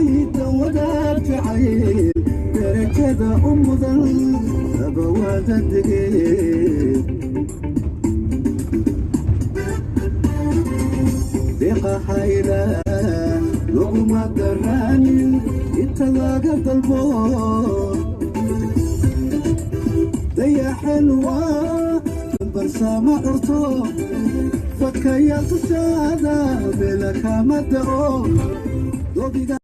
Dawadaad jacayl darajada u mudan labawaada degee deeqa haylaan laguma daraanin inta laga dalbo dayaxeen waa dambalsaama curto fadkayaal tushaada meela kama da'o dobiga.